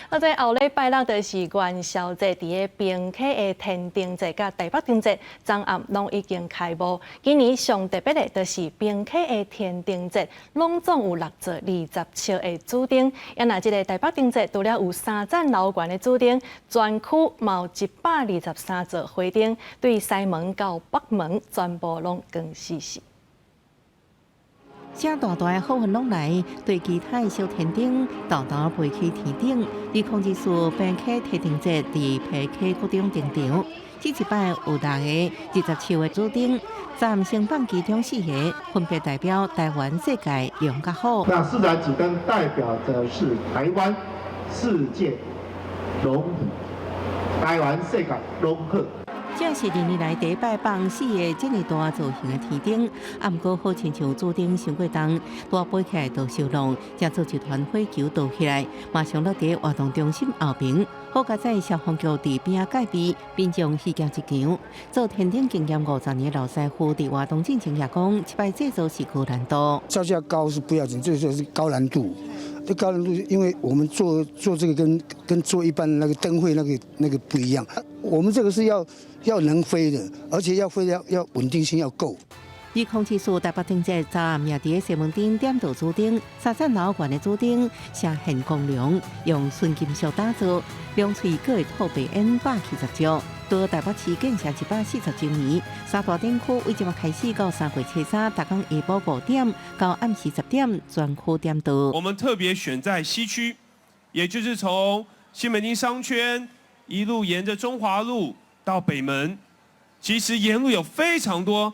啊，這後禮拜六就是元宵節，佇个平溪的天燈節佮台北燈節，昨暗攏已經開幕。今年上特別的，就是平溪的天燈節，攏總有六座20尺的主燈。啊，若這个台北燈節，除了有三層樓懸的主燈，全區嘛有123座花燈，對西門到北門全部攏光死死。遮大大的好運攏來，對其他的小天燈，沓沓飛去天頂。2024平溪天燈節佇平溪國中登場，這一擺有六個20尺的主燈，昨先放其中四個，分別代表台灣、世界、龍佮虎。那四盞主燈代表的是台灣、世界、龍虎，台灣、世界、龍虎。這是歷年來第一擺放四个這麼大造型的天燈，啊，毋過好親像主燈傷過重，大飛起來就受浪，才做一團火球倒起來，馬上落佇活動中心後爿。好佳哉消防局佇邊仔戒備，民眾虛驚一場。做天燈經驗50年的老師傅佇活動進前也講，這擺製作是高難度。造價高是不要緊，最主要是高難度。這高難度，因為我們做這個跟做一般那個燈會那個不一樣。我們這個是要能飛的，而且要飛要穩定性要夠。2024台北燈節昨暗也佇西門町點著主燈，三層樓懸的主燈呈現光亮，用純金屬打造，兩喙閣會吐白煙170尺。到台北市建設140週年，三大燈區為這擺開始到3月初三，逐工下晡5點到暗時10點，全區點燈。我們特別選在西區，也就是從西門町商圈一路沿着中華路到北門，其實沿路有非常多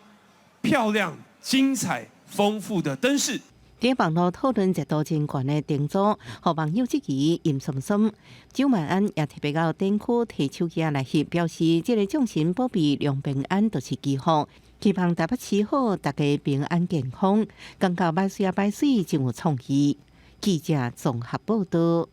漂亮、精彩、豐富的燈飾。佇網路討論熱度真懸的燈組，予網友質疑陰森森。周萬安也特別到燈區提手機來翕，表示這个眾神保庇龍平安，就是祈福，期望台北市好，大家平安健康，感覺擺媠仔擺媠真有創意。記者綜合報導。